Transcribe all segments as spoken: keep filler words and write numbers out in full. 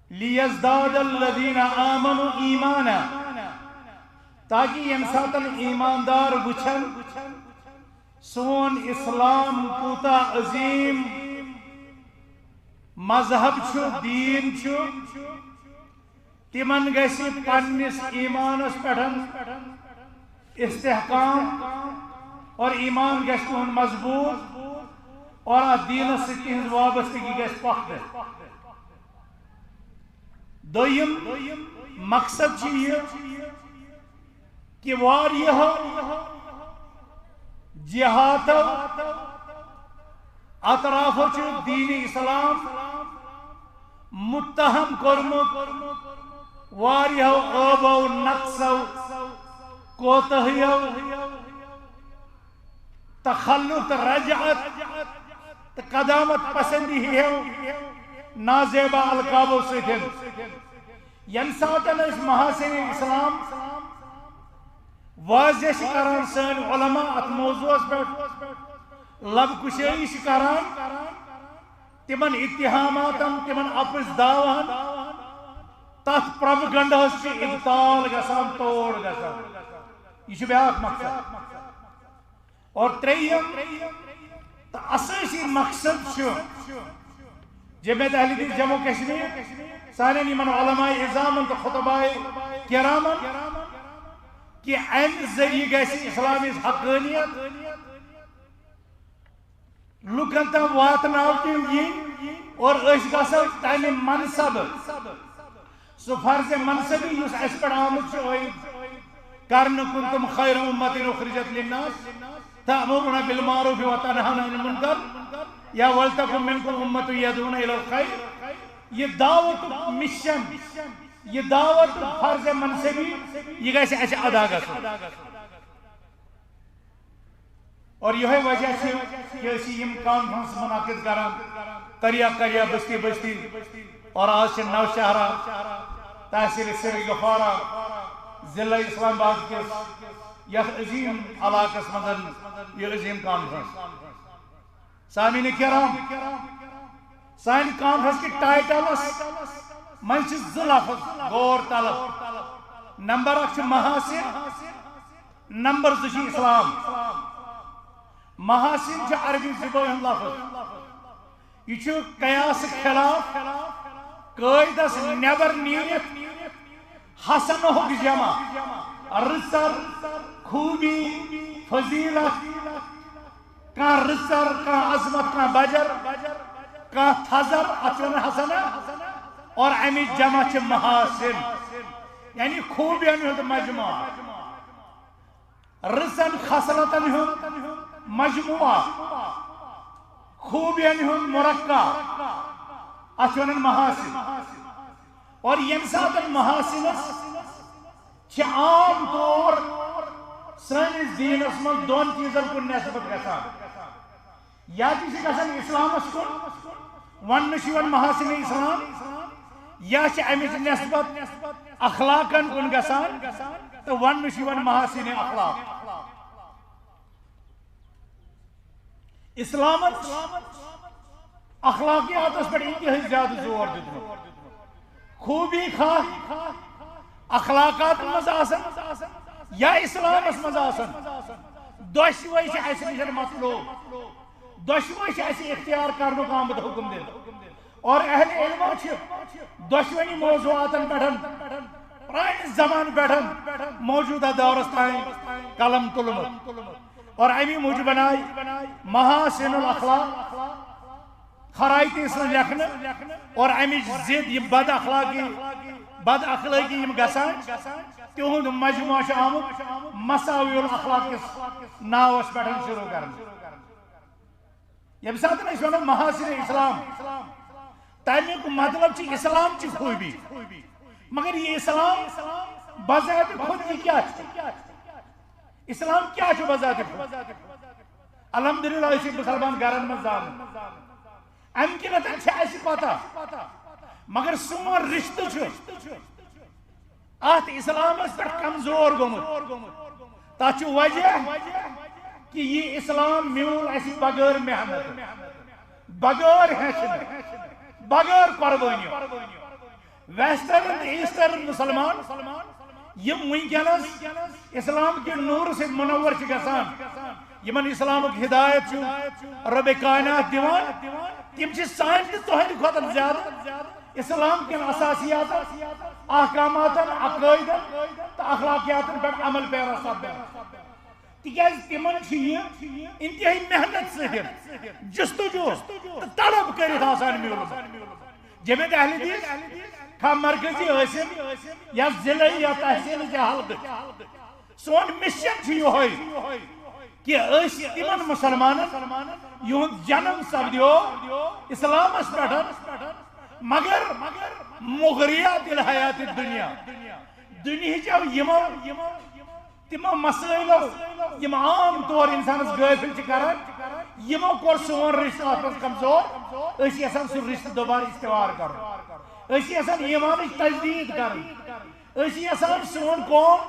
لیزداد الذین آمنوا ایمانا، تاکہ ییٚمہِ ساتن ایماندار وٕچھن سون اسلام کوٗتاہ عظیم مذہب چھُ، دیٖن چھُ، تِمن گژھِ پننِس ایمانس پٮ۪ٹھ استحکام اور ایمان گژھِ تِہُنٛد مضبوط اور اتھ دیٖنس سۭتۍ تِہنٛز وابستگی گژھِ پختہٕ۔ دوٚیِم مقصد چھُ یہِ کہ واریاہو جہاتو اطرافو چھُ دیٖنِ اسلام متہم کوٚرمُت واریاہو عٲبو، نقصو، کوتاہیو، تخلف تہٕ رجعت تہٕ قدامت پسندی ہیو نازیبا القابو سۭتۍ۔ ییٚمہِ ساتن أسۍ محاسن اسلام واضح چھِ کران، سٲنۍ علماء اتھ موضوعس پٮ۪ٹھ لب کشٲیی چھِ کران، تِمن اتہاماتن، تِمن اپٕز دعواہن، تتھ پروپیگنڈاہس چھِ ابطال گژھان، توڑ گژھان۔ یہِ چھُ بیٛاکھ مقصد۔ اور ترٛیٚیِم تہٕ اسٲسی مقصد چھُ جمعیت اہل حدیث جموں کشمیر، سانٮ۪ن یِمن علماء عظامن تہٕ خطباء کرامن، کہ امہِ ذٔریعہٕ گژھِ اسلامٕچ حقانیت لُکن تام واتناونہٕ یِنۍ اور أسۍ گژھو تمہِ منصبہٕ، سُہ فرض منصبی یُس اَسہِ پٮ۪ٹھ آمُت چھُ عٲید کرنہٕ، کنتم خیر امت اخرجت للناس تأمرون بالمعروف وتنهون عن المنکر یا ولتکن منکم امة یدعون الی الخیر۔ یہِ دعوتُک مشن، یہِ دعوتُک فرض منصبی، یہِ گژھِ اَسہِ ادا گژھُن۔ اور یہے وجہ چھُ کہ أسۍ چھِ یِم کانفرنس منعقد کران، قریہ قریہ، بستی بستی، اور آز چھِ نوشہرہ، تحصیل سری گفارہ، ضلع اسلام آباد کِس یتھ عظیم علاقس منٛز یہِ عظیم کانفرنس۔ سامعین کرام، سانہِ کانفرنس کہِ ٹائٹلس منٛز چھِ زٕ لفظ غور طلب۔ نمبر اکھ چھُ محاسن، نمبر زٕ چھُ اسلام۔ محاسن چھُ عربی زبٲنۍ ہُنٛد لفظ۔ یہِ چھُ قیاسہٕ خلاف، قٲعدس نٮ۪بر نیٖرِتھ حسنہُک جمع، رٕژر، خوٗبی، فضیلت، کانٛہہ رٕژر، کانٛہہ عظمت، کانٛہہ بجر، کانٛہہ تھزر، اتھ چھِ ونان حسنہ۔ اور امِچ جمع چھِ محاسن، یعنی خوٗبین ہُنٛد مجموعہ۔ رٕژن خصلتن ہُنٛد مجموعہ، خوٗبین ہُنٛد مرکب، اتھ چھِ ونان محاسن۔ اور ییٚمہِ ساتہٕ محاسنس چھِ عام طور سٲنِس دیٖنس منٛز دۄن چیٖزن کُن نسبت گژھان۔ یا تہِ چھِ گژھان اسلامس کُن، وننہٕ چھُ یِوان محاسن اسلام، یا چھِ امِچ نسبت اخلاقن کُن گژھان تہٕ وننہٕ چھُ یِوان محاسن اخلاق۔ اسلامن چھُ اخلاقیاتس پٮ۪ٹھ انتہٲئی زیادٕ زور دیُتمُت۔ خوٗبی خواہ اخلاقاتن منٛز آسن یا اسلامس منٛز آسن، دۄشوے چھِ اسہِ نِش مطلوب، دۄشوے چھِ اسہِ اختیار کرنُک آمُت حکم دِنہٕ۔ اور اہل علمو چھِ دۄشوٕنی موضوعاتن پٮ۪ٹھ پرانہِ زمانہٕ پٮ۪ٹھ موجودہ دورس تام قلم تُلمُت۔ اور امی موجود بنائی محاسن الاخلاق خرائط اسلام لیکھنہٕ، اور امِچ ضد یِم بد اخلاقی، بد اخلٲقی یِم گژھان، تِہُنٛد مجموعہ چھُ آمُت مساوی الاخلاق کِس ناوس پٮ۪ٹھ شروع کرنہٕ۔ ییٚمہِ ساتہٕ أسۍ ونو محاسن اسلام، تمیُک مطلب چھُ اسلام چہِ خوٗبی۔ مگر یہِ اسلام بذات خود یہِ کیٛاہ چھُ؟ اسلام کیٛاہ چھُ بذات خود؟ الحمدللہ، أسۍ چھِ مسلمان گرن منٛز زامٕتۍ، امہِ کِنتھ چھِ اَسہِ پتہ، مگر سون رشتہٕ چھُ اتھ اسلامس پٮ۪ٹھ کمزور گوٚمُت۔ تتھ چھُ وجہ کہ یہِ اسلام میوٗل اَسہِ بغٲر محنت، بغٲر ہیٚچھنہٕ، بغٲر قربٲنی۔ ویسٹرن تہٕ ایسٹرن مسلمان، یِم وٕنکیٚنس اسلام کہِ نوٗرٕ سۭتۍ منور چھِ گژھان، یِمن اسلامُک ہدایت چھُ رب کائنات دِوان، تِم چھِ سانہِ تہٕ تُہنٛدِ کھۄتہٕ زیادٕ اسلام کٮ۪ن اساسیاتن، احکاماتن، عقٲیدن تہٕ اخلاقیاتن پٮ۪ٹھ عمل پیرا سپدان۔ تِکیازِ تِمن چھُ یہِ انتہٲیی محنت سۭتۍ جستجو تہٕ طلب کٔرِتھ آسان میوٗلمُت۔ جمعیت اہل حدیث کھاہ مرکزی ٲسِن یا ضلعی یا تحصیل یا حلقہٕ، سون مشن چھُ یِہوٚے کہِ أسۍ تِمن مسلمانن یِہُنٛد جنم سپدیو اسلامس پٮ۪ٹھ، مگر مغریات الحیات الدنیا، دُنیہٕچو یِمو تِمو مسٲیلو، یِم عام طور انسانس غٲفل چھِ کران، یِمو کوٚر سون رشتہٕ اتھ منٛز کمزور۔ أسۍ چھِ یژھان سُہ رشتہٕ دوبارٕ استوار کرُن۔ أسۍ چھِ یژھان ایمانٕچ تجدید کرٕنۍ۔ أسۍ چھِ یژھان سون قوم،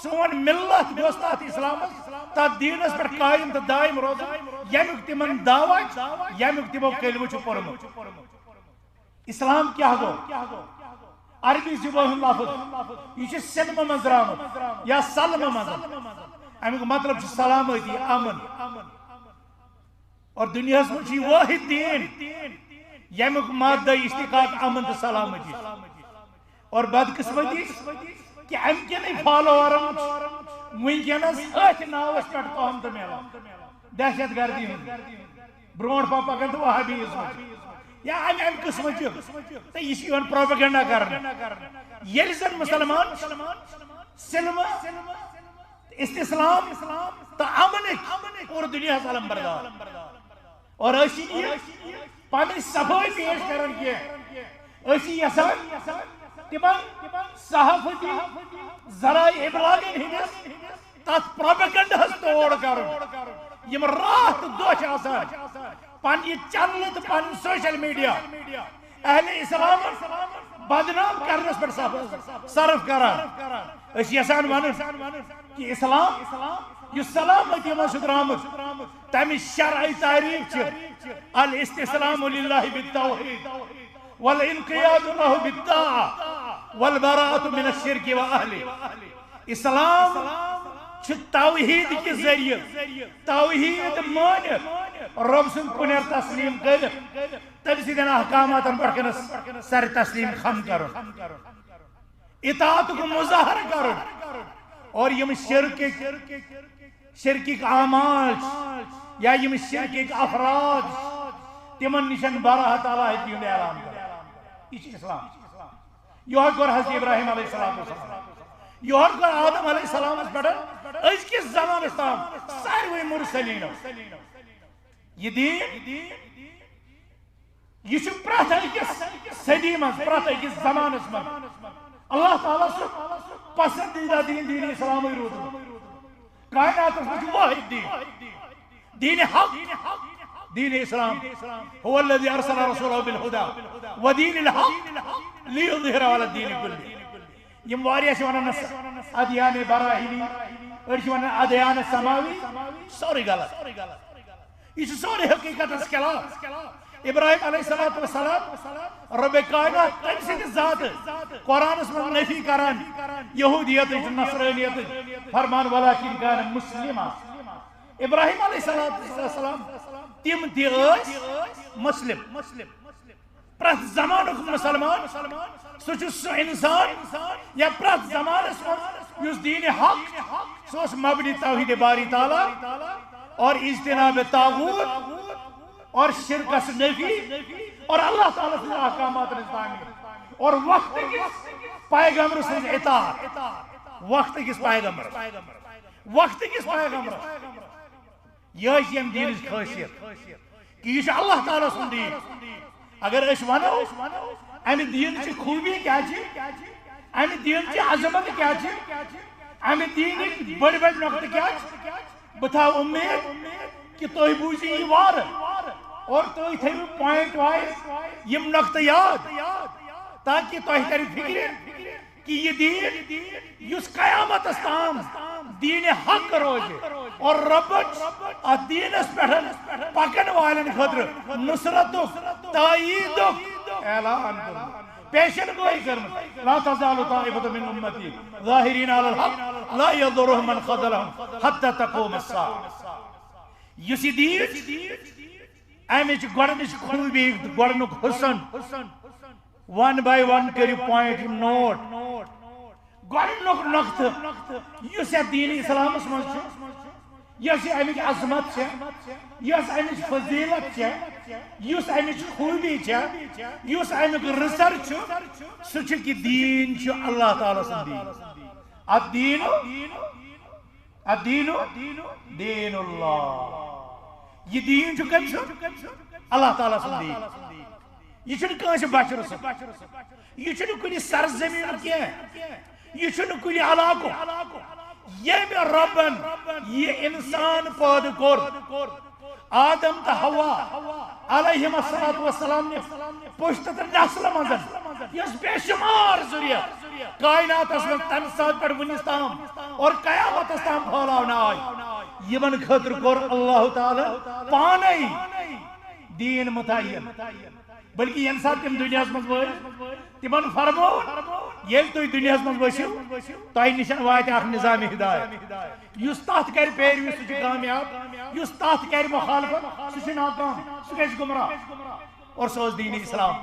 سون ملت گوٚژھ تتھ اسلامس، تتھ دینس پٮ۪ٹھ قائم تہٕ دائم روزُن، ییٚمیُک تِمن دعویٰ چھُ، ییٚمیُک تِمو کلمہٕ چھُ پوٚرمُت۔ اسلام کیٛاہ گوٚو؟ عربی زبٲنۍ ہُنٛد لفظ، یہِ چھُ سلمہٕ منٛز درٛامُت یا سلمہٕ منٛز۔ اَمیُک مطلب چھُ سلامتی، امن۔ اور دُنیاہَس منٛز چھُ یہِ وٲحد دین، ییٚمیُک مادہ اشتقاق امن تہٕ سلامتی چھُ۔ اور بدقسمتی چھِ کہِ امہِ کٮ۪نٕے فالوورن چھُ وٕنکیٚنس أتھۍ ناوس پٮ۪ٹھ تہمتہٕ میلان، دہشت گردی ہُنٛد۔ برونٛٹھ پہن پکان تہٕ وہابیزم چھُ یا امہِ امہِ قٕسمٕچہِ، تہٕ یہِ چھُ یِوان پروپیگنڈا کرنہٕ۔ ییٚلہِ زن مسلمان سلمہٕ، استسلام تہٕ امنٕکۍ پوٗرٕ دُنیاہس علم بردار۔ اور أسۍ چھِ یہِ پنٕنۍ صفٲیی پیش کران کینٛہہ۔ أسۍ چھِ یژھان تِمن صحافتی ذرائع ابلاغن ہٕنٛدِس تتھ پروپیگنڈاہس توڑ کرُن۔ یِم راتھ دۄہ چھِ آسان پننہِ چینلہٕ تہٕ پنُن سوشل میڈیا اہل اسلامس بدنام کرنس پٮ۪ٹھ صرف کران۔ أسۍ چھِ یژھان ونُن کہِ اسلام یُس سلامتی منٛز چھُ درامُت، تمِچ شرعی تعریف چھِ الاستسلام للہ بالتوحید والانقیاد له بالطاعہ والبراءۃ من الشرک و اہلہ۔ اسلام چھُ توحید کہِ ذریعہ، توحید مٲنِتھ رب سُنٛد کُنیر تسلیم کٔرِتھ تٔمۍ سٕنٛدٮ۪ن احکاماتن پٮ۪ٹھ کٔرِتھ سر تسلیم خم کرُن، اطاعتُک مظاہرٕ کرُن۔ اور یِم شرکٕکۍ، شرکٕکۍ اعمال چھِ یا یِم شرکٕکۍ افراد چھِ، تِمن نِشن براءت تعالیٰ ہیٚتھ یِہُنٛد اعلان کرُن۔ یہِ چھُ اسلام۔ یِہوٚے کوٚر حضرت ابراہیم علیہ السلام۔ یِہوٚے کوٚر آدم علیہ السلامس پٮ۪ٹھ أزکِس زمانس تام ساروٕے مرسلیٖنو۔ یہِ دیٖن، یہِ چھُ پرٛٮ۪تھ أکِس صدی منٛز، پرٛٮ۪تھ أکِس زمانس منٛز اللہ تعالیٰ سُنٛد پسندیدہ دیٖن، دیٖن اسلامٕے روٗدمُت۔ کائناتس منٛز چھُ وٲحد دیٖن، دیٖن حق، دیٖن اسلام۔ هو الذي ارسل رسوله بالهدى ودين الحق ليظهره على الدين كله۔ یِم واریاہ چھِ ونان نہ سا ادیان براہیمی، أڑۍ چھِ ونان ادیان سماوی، سورُے غلط۔ یہِ چھُ سورُے حقیقتس خلاف۔ ابراہیم علیہ الصلوۃ والسلام، رب کائنات تٔمۍ سٕنٛدِ ذاتہٕ قرآنس منٛز نفی کران، یہودیتٕچ، نصرٲنیتٕچ، فرمان ولكن كان مسلما۔ ابراہیم علیہ الصلوۃ والسلام تِم تہِ ٲسۍ مسلم۔ پرٛٮ۪تھ زمانُک مسلمان، سُہ چھُ سُہ انسان یا پرٛٮ۪تھ زمانس منٛز یُس دیٖن حق، سُہ اوس مبنی توحید باری تعالیٰ اور اجتناب طاغوت اور شرکس نفی اور اللہ تعالیٰ سٕنٛدِ احکاماتن ہٕنٛز تعمیٖل اور وقت کِس پیغمبر سٕنٛز اطاعت۔ وقت کِس پیغمبر، وقت کِس پیغمبر۔ یہِ ٲس ییٚمہِ دیٖنٕچ خٲصیت کہِ یہِ چھُ اللہ تعالیٰ سُنٛد دیٖن۔ اگر أسۍ وَنو، اَمہِ دیٖنٕچ خوٗبی کیٛاہ چھِ، اَمہِ دیٖنٕچ عظمت کیٛاہ چھِ، اَمہِ دیٖنٕکۍ بٔڑۍ بٔڑۍ نۄقطہٕ کیٛاہ چھِ، بہٕ تھاوٕ اُمید کہِ تُہۍ بوٗزِو یہِ وارٕ اور تُہۍ تھٲیِو point wise یِم نۄقطہٕ یاد، تاکہِ تۄہہِ تَرِ فِکرِ کہِ یہِ دیٖن یُس قیامتس تام دیٖنِ حق روزِ اور رۄبن اتھ دیٖنس پٮ۪ٹھ پکن والٮ۪ن خٲطرٕ نصرتُک، تاییدُک اعلان کوٚرمُت۔ پیشن گوئی کٔرمٕژ، لا تزال طائفة من امتی ظاہرین علی الحق لا یضرهم من خذلهم حتی تقوم الساعة۔ یُس یہِ دیٖن چھُ، اَمِچ گۄڈٕنِچ خوٗبی، گۄڈٕنیُک حُسن، ون بائی ون کٔرِو پوائنٹ یِم نوٹ۔ گۄڈٕنیُک نۄقطہٕ، یُس یَتھ دیٖن اسلامس منٛز چھُ، یۄس یہِ اَمِچ عظمت چھےٚ، یۄس اَمِچ فضیلت چھےٚ، یُس اَمِچ خوٗبی چھےٚ، یُس اَمیُک رٕژر چھُ، سُہ چھُ کہِ دیٖن چھُ اللہ تعالیٰ سُنٛد دیٖن۔ الدین، الدین دین اللہ۔ یہِ دیٖن چھُ کٔمۍ سُنٛد؟ اللہ تعالیٰ سُنٛد دیٖن۔ یہِ چھُنہٕ کٲنٛسہِ بشرٕ سُنٛد۔ یہِ چھُنہٕ کُنہِ سرزمینُک کینٛہہ۔ یہِ چھُنہٕ کُنہِ علاقُک۔ ییٚمہِ رۄبن یہِ انسان پٲدٕ کوٚر، آدم تہٕ حوا علیہم الصلوۃ والسلام نہِ پُشتہٕ تہٕ نسلہٕ منٛز، یۄس بے شمار ذُریت کائناتس منٛز تمہِ ساتہٕ پٮ۪ٹھ وُنِس تام اور قیامتس تام پھٲلاونہٕ آے، یِمن خٲطرٕ کوٚر اللہ تعالیٰ پانے دیٖن متعین۔ بلکہ ییٚمہِ ساتہٕ تِم دُنیاہَس منٛز وٲتۍ، تِمن فرموو، ییٚلہِ تُہۍ دُنیاہَس منٛز ؤسِو، تۄہہِ نِش واتہِ اکھ نظام ہدایت۔ یُس تَتھ کرِ پیروی، سُہ چھُ کامیاب۔ یُس تَتھ کرِ مخالفت، سُہ چھُ ناکام، سُہ گژھِ گمراہ۔ اور سُہ اوس دیٖن اسلام۔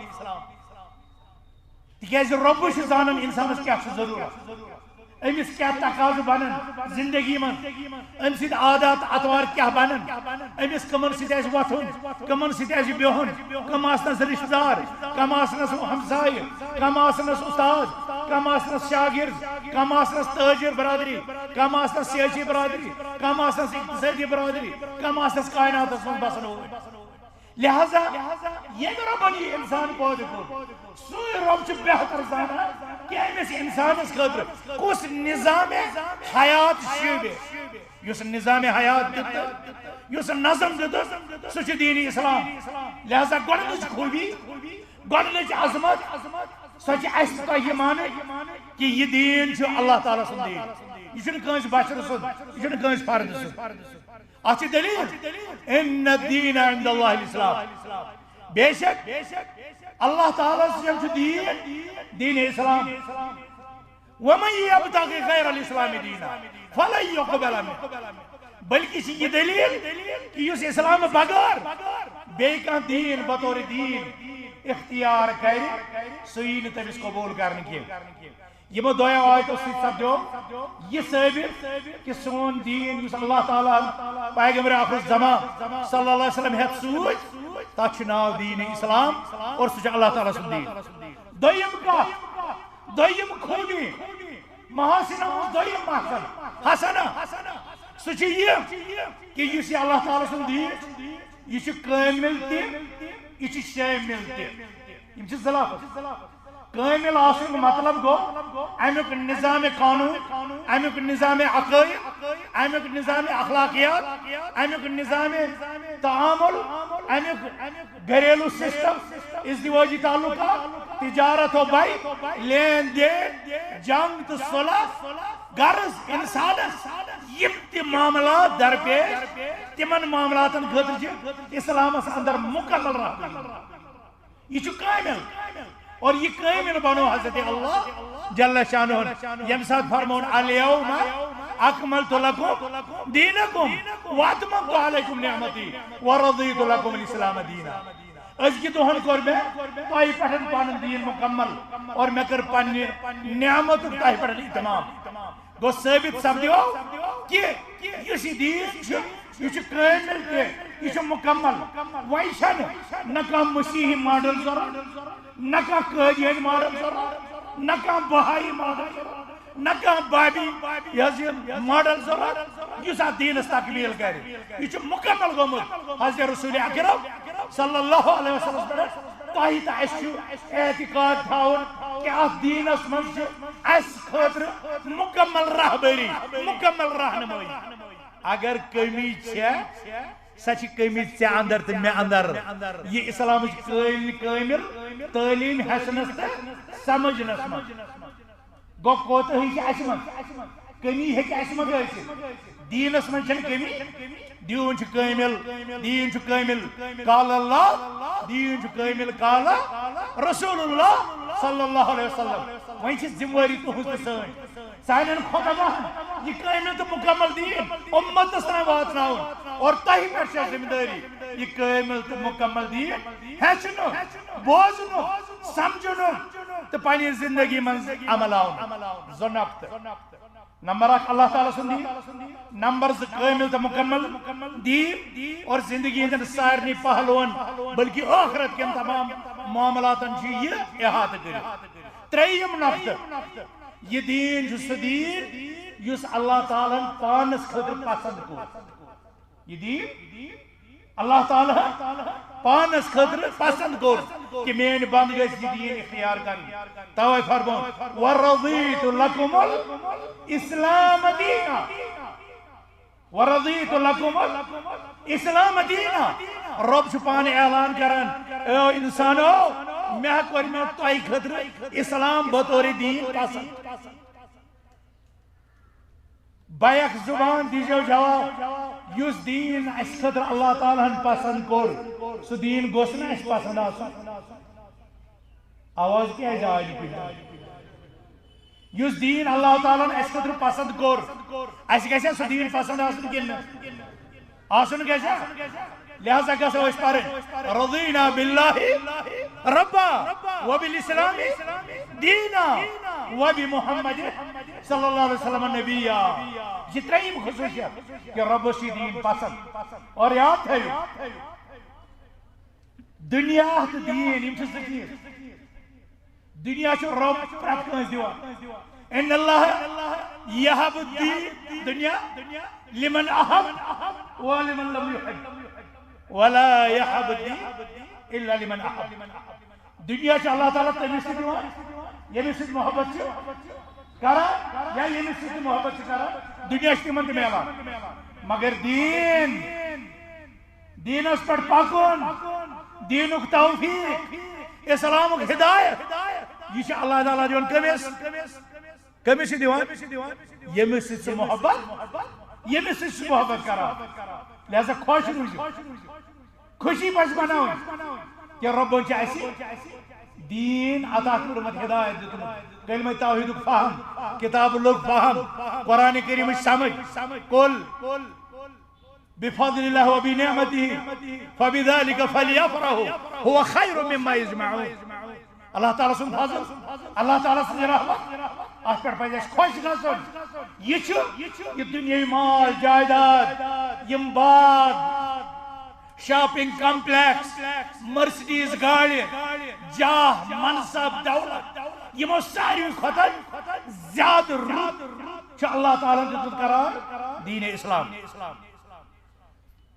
تِکیازِ رۄبٕے چھُ زانان انسانس کیٛاہ چھُ ضروٗرت، أمِس کیٛاہ تقاضہٕ بنن زندگی منٛز، أمۍ سٕنٛدۍ عادات اطوار کیٛاہ بنن، أمِس کمن سۭتۍ آسہِ وۄتھُن، کمن سۭتۍ آسہِ بِہُن، کم آسنس رشتہٕ دار، کم آسنس ہمسایہِ، کم آسنس استاد، کم آسنس شاگرد، کم آسنس تاجر برادری، کم آسنس سیٲسی برادری، کم آسنس اقتصٲدی برادری، کم آسنس کائناتس منٛز بسن وٲلۍ۔ لہذا ییٚمہِ رۄبن یہِ انسان پٲدٕ کوٚر، سُے رۄب چھُ بہتر زانان کہِ أمِس انسانس خٲطرٕ کُس نظام حیات شوٗبہِ۔ یُس نظام حیات دیُت، یُس نظم دیُت، سُہ چھُ دیٖن اسلام۔ لہذا گۄڈٕنِچ خوٗبی، گۄڈٕنِچ عظمت، سۄ چھِ اَسہِ تۄہہِ یہِ مانٕنۍ کہِ یہِ دیٖن چھُ اللہ تعالیٰ سُنٛد دیٖن۔ یہِ چھُنہٕ کٲنٛسہِ بشرٕ سُنٛد، یہِ چھُنہٕ کٲنٛسہِ فردٕ سُنٛد۔ اتھ چھِ دلیل، ان الدین عند اللہ الاسلام۔ بے شک اللہ تعالیٰ سٕنٛز چھُ دیٖن، دیٖن اسلام۔ ومن یبتغ غیر الاسلام دینا فلن یقبل منہ۔ بلکہ چھِ یہِ دلیل کہِ یُس اسلام بغٲر بیٚیہِ کانٛہہ دیٖن بطور دیٖن اختیار کرِ، سُہ یی نہٕ تٔمِس قبول کرنہٕ کینٛہہ۔ یِمو دۄیو آیتو سۭتۍ سپدیو یہِ ثٲبت کہِ سون دیٖن، یُس اللہ تعالیٰ ہن پیغمبر آخر الزمان صلی اللہ علیہ وسلم ہٮ۪تھ سوٗز، تتھ چھُ ناو دیٖن اسلام اور سُہ چھُ اللہ تعالیٰ سُنٛد دیٖن۔ دوٚیِم کتھ، دوٚیِم خوٗبی، محاسنہ منٛز دوٚیِم محسن، حسنہ، سُہ چھُ یہِ کہِ یُس یہِ اللہ تعالیٰ سُنٛد دیٖن چھُ، یہِ چھُ کٲمِل تہِ، یہِ چھُ شٲمِل تہِ۔ یِم چھِ زٕ لفظ۔ کٲمِل آسنُک مطلب گوٚو اَمیُک نظام قانون، اَمیُک نظام عقائد، اَمیُک نظام اخلاقیات، اَمیُک نظام تعامل، اَمیُک گھریلو سسٹم، ازدواجی تعلقات، تجارت و بیع، لین دین، جنگ تہٕ صلح، غرض انسانس یِم تہِ معاملات درپیش، تِمن معاملاتن خٲطرٕ چھِ اسلامس اندر مکمل رہبری۔ یہِ چھُ کامل۔ اور یہِ کامل بنو حضرت اللہ جل شانہ، ییٚمہِ ساتہٕ فرمون، الیوم اکملت لکم دینکم واتممت علیکم نعمتی ورضیت لکم الاسلام دینا۔ أزکہِ دۄہن کوٚر مےٚ تۄہہِ پٮ۪ٹھ پنُن دیٖن مکمل اور مےٚ کٔر پننہِ نعمتُک تۄہہِ پٮ۪ٹھ اتمام۔ گوٚو ثٲبت سپدیو کہِ یُس یہِ دیٖن چھُ، یہِ چھُ کٲمل تہِ، یہِ چھُ مکمل۔ وۄنۍ چھنہٕ نہ کانٛہہ مسیحی ماڈل ضروٗرت، نہ کانٛہہ قٲدیٲنۍ ماڈل ضروٗرت، نہ کانٛہہ بہایی ماڈل ضروٗرت، نہ کانٛہہ بابی، یہِ حظ یہِ ماڈل ضروٗرت، یُس اتھ دیٖنس تکمیل کرِ۔ یہِ چھُ مکمل گوٚمُت حضرت رسول اکرم صلی اللہ علیہ وسلم پٮ۪ٹھ۔ تۄہہِ تہٕ اَسہِ چھُ اعتقاد تھاوُن کہِ اتھ دیٖنس منٛز چھُ اَسہِ خٲطرٕ مکمل رہبری، مکمل رہنمٲیی۔ اگر کمی چھےٚ، سۄ چھِ کمی ژےٚ اندر تہٕ مےٚ اندر۔ یہِ اسلامٕچ کٲم-، کٲمل تعلیٖم ہیٚچھنس تہٕ سمجھنس منٛز۔ گوٚو کوتاہی چھِ اَسہِ منٛز، کمی ہیٚکہِ اَسہِ منٛز ٲسِتھ۔ دیٖنس منٛز چھنہٕ کمی، دیٖن چھُ کٲمل، دیٖن چھُ کٲمل قال اللہ، دیٖن چھُ کٲمل قال رسول اللہ صلی اللہ علیہ وسلم۔ وۄنۍ چھِ ذمہٕ وٲری تُہٕنٛز تہٕ سٲنۍ، سانٮ۪ن خطباہن یہِ کٲمِل تہٕ مُکمل دیٖن اُمتس تام واتناوُن، اور تۄہہِ پٮ۪ٹھ چھےٚ ذمہٕ دٲری یہِ کٲمِل تہٕ مُکمل دیٖن ہیٚچھنُک، بوزنُک، سمجھنُک تہٕ پننہِ زندگی منٛز عمل آورُن۔ زٕ نقطہٕ۔ نمبر اکھ، اللہ تعالیٰ سُنٛد دیٖن۔ نمبر زٕ، کٲمِل تہٕ مُکمل دیٖن اور زندگی ہٕنٛدٮ۪ن سارنٕے پہلوَن، بلکہ ٲخرت کٮ۪ن تمام معاملاتن چھُ یہِ احاطہٕ کٔرِتھ۔ ترٛیٚیِم نقطہٕ، یہِ دیٖن چھُ سُہ دیٖن یُس اللہ تعالیٰ ہن پانس خٲطرٕ پسند کوٚر۔ یہِ دیٖن اللہ تعالیٰ ہن پانس خٲطرٕ پسند کوٚر کہ میٲنۍ بندٕ گژھِ یہِ دیٖن اختیار کرٕنۍ۔ توے فرموو، "ورضیت لکم الاسلام دینا، ورضیت لکم الاسلام دینا۔" رۄب چھُ پانہٕ اعلان کران، "اے انسانو، مےٚ کوٚر مےٚ تۄہہِ خٲطرٕ اسلام بطور دیٖن پسند۔" بیک زبان دیٖزیو جواب، یُس دیٖن اَسہِ خٲطرٕ اللہ تعالیٰ ہن پسند کوٚر، سُہ دیٖن گوٚژھ نہٕ اَسہِ پسند آسُن؟ آواز کیٛازِ آے نہٕ کُنہِ؟ یُس دیٖن اللہ تعالیٰ ہن اَسہِ خٲطرٕ پسند کوٚر، اَسہِ گژھِ سُہ دیٖن پسند آسُن کِنہٕ نہٕ؟ آسُن گژھِ۔ لہذا گژھو أسۍ پرٕنۍ، "رضینا باللہ ربا وبالاسلام دینا وبمحمد صلی اللہ علیہ وسلم نبیا۔" یہِ ترٛیٚیِم خصوٗصیت کہ رۄبس چھُ دیٖن پسند۔ اور یاد تھٲیِو، دُنیا تہٕ دیٖن یِم چھِ زٕ چیٖز۔ دُنیا چھُ رۄب پرٛٮ۪تھ کٲنٛسہِ دِوان۔ ان اللہ یہب الدین، دُنیا، لمن احب ولمن لم یحب، ولا یہب الدین الا لمن احب۔ دُنیا چھُ اللہ تعالیٰ تٔمِس تہِ دِوان ییٚمِس سۭتۍ محبت چھِ کران یا ییٚمِس سۭتۍ تہِ محبت چھِ کران، دُنیا چھُ تِمن تہِ میلان۔ مگر دیٖن، دیٖنس پٮ۪ٹھ پکُن، دیٖنُک توفیق، اسلامُک ہدایت، یہِ چھُ اللہ تعالیٰ دِوان کٔمِس؟ کٔمِس چھِ دِوان؟ ییٚمِس سۭتۍ سُہ محبت، ییٚمِس سۭتۍ سُہ محبت کران۔ لہذا خۄش روٗزِو، خوشی پزِ مناوٕنۍ کہ رۄبن چھِ اَسہِ دیٖن عطا کوٚرمُت، ہدایت دیُتمُت، کلمہ توحیدُک فہم، کتاب اللُّغ فہم، قرآن کریمٕچ سمجھ۔ قل بفضل اللہ وبنعمتہ فبذلک فلیفرحوا ھو خیر مما یجمعون۔ اللہ تعالیٰ سُنٛد فضل، اللہ تعالیٰ سٕنٛز رحمت، اتھ پٮ۪ٹھ پزِ اَسہِ خۄش گژھُن۔ یہِ چھُ یہِ دُنیٲوی مال جائیداد، یِم باغ، شاپنگ کمپلیکس، مرسڈیز گاڑِ، جاہ، منصب، دولت، یِمو ساروی کھۄتہٕ زیادٕ رُت چھُ اللہ تعالیٰ ہن دیُتمُت قرار دین اسلام۔